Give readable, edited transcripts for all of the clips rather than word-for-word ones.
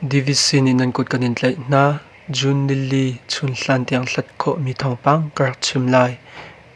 DVC nih nan kut kan in tlaih hna. June nili chunhlan tiang hlat khawhmi thawngpang ka rak chim lai.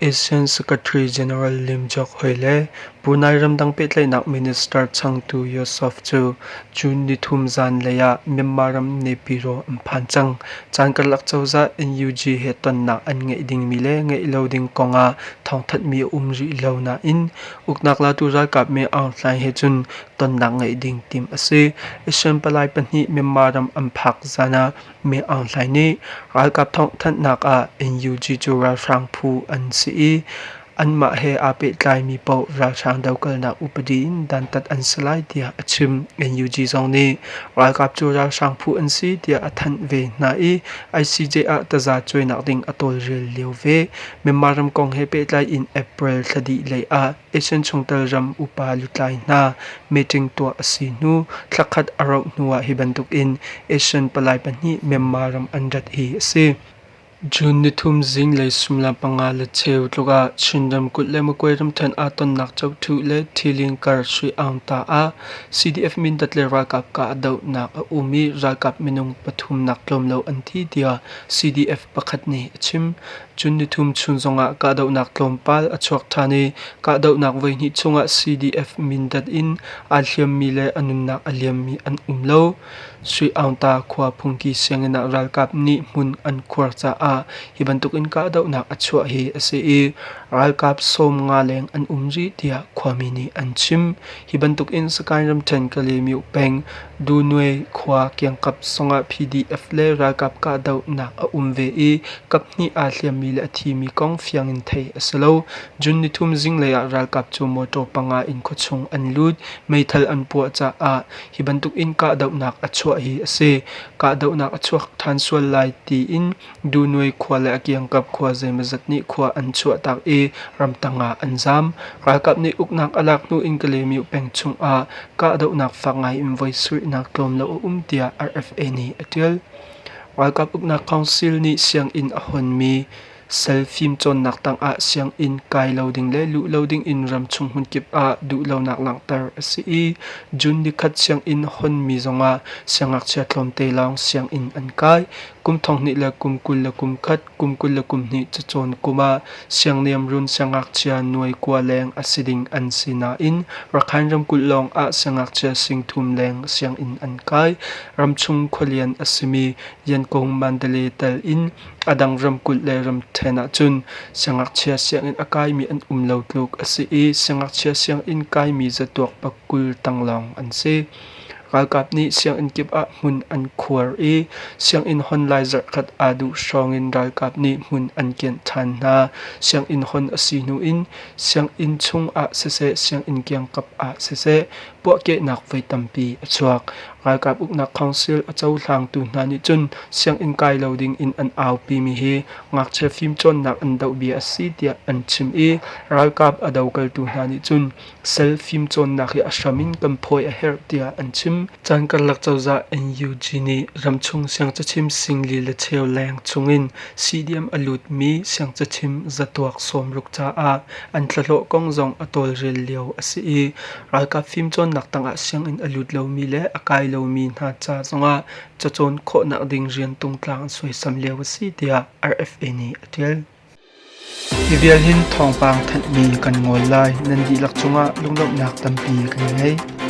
ASEAN Secretary General Lim Jock Hoi le Brunei ramdang pehtlaihnak minister changtu Yusof cu June nithum zanlei ah Myanmar ram Naypyidaw an phan cang. Caan karlak cozah NUG he tonnak an ngeih dingmi le ngeih lo ding kong ah thawngthanhmi a um rih lo nain uknak latu ralkap Min Aung Hlaing he cun tonnak ngeih ding timh a si. ASEAN palai pahnih Myanmar ram an phak zan ah Min Aung Hlaing nih ralkap thawngthanhnak ah NUG cu ralhrang phu an si i anmah he aa pehtlaimi paoh ralhrang dokalnak upadi in dantat an si lai tiah a chim. NUG zong nih ralkap cu ralhrang phu an si tiah a thanh ve hna i ICJ ah taza cuainak ding a tawlrel lio ve. Myanmar ram kong he pehtlai in April thla dih lei ah ASEAN chungtel ram upa lutlai hna meeting tuah a si hnu thlakhat a rauh hnuah hi bantukin ASEAN palai pahnih Myanmar ram an rat hi a si. June nithum zinglei suimilam panga le cheu tluk ah Chin ramkulh le Magway ramṭhen aa tonnak Cothuh le Thiling kar Sui Aung Ta ah CDF Mindat le ralkap kahdohnak a um i ralkap minung pathum nak tlawm lo an thi tiah CDF pakhat nih a chim. Cun nithum chun zongah kahdohnak tlawmpal a chuak ṭhan i kahdohnak voihnih chungah CDF Mindat in aa hliammi le a nunnak a liammi an um lo. Sui Aung Ta khua phungki sianginn ah ralkap nih hmun an khuar caah hi bantukin kahdohnak a chuah hi a si i ralkap 50 leng an um rih tiah khuami nih an chim. Hi bantukin Sagaing ramṭhen Kalaymyo peng Dunwe khua kiangkap zongah PDF le ralkap kahdohnak a um ve i kaphnih aa hliammi le a thimi kong fiang in theih a si lo. June nithum zinglei ah ralkap cu motor panga in khuachung an lut. Meithal an puah caah hi bantukin kahdohnak a chuah hi a si. Kahdohnak a chuak ṭhan sual lai tiin Dunwe khua le a kiangkap khua zeimawzat nih khua an chuahtak i ramtang ah an zaam. Ralkap nih uknak a lak hnu in Kalaymyo peng chungah kahdohnak fak ngai in voi sarihnak tlawm lo a um tiah RFA nih a ṭial. Ralkap uknak council nih sianginn a honmi sal fimcawnnak tangah sianginn kai lo ding le luh lo ding in ramchung hmunkip ah duhlonak langhter a si i June nikhat sianginn honmi zongah siangngakchia tlawmte lawng sianginn an kai. Kum thonghnih le kum 21, kum 22 cacawn kum ah siangniamrun siangngakchia nuai kua leng a si ding an si nain Rakhine ramkulh lawng ah siangngakchia singthum leng sianginn an kai. Ramchung khualian a simi Yangon Mandalay tel in a dang ramkulh le ramṭhen ahcun siangngakchia sianginn a kaimi an um lo tluk a si i siangngakchia sianginn kaimi zatuak pakul tanglawng an si. Ralkap nih sianginn kip ah hmun an khuar i sianginn hon lai zarhkhat aa duh hrawng in ralkap nih hmun an kianh ṭhan hna. Sianginn hon a si hnu in sianginn chung ah siseh, sianginn kiangkap ah siseh puahkehnak voi tampi a chuak. Ralkap uknak council a cohlangtu hna nih cun sianginn kai lo ding in an aupimi hi ngakchia fimcawnnak an doh bia a si tiah an chim i ralkap a dokaltu hna nih cun Sal fimcawnnak hi a hram in kan phawi a herh tiah an chim. Caan karlak cozah NUG nih ramchung siangcachim singli le cheu leng chungin CDM a lutmi siangcachim zatuak sawmruk caah an thlahlawh kong zong a tawlrel lio a si i ralkap fimcawnnak tangah sianginn a lut lomi le a kai lomi hna ca zongah cacawn khawhnak ding rian tungtlang an suaisam lio a si tiah RFA nih a ṭial. Hi vial hin thawngpang thanhmi kan ngol lai. Nan dihlak cungah lunglawmhnak tampi kan ngei.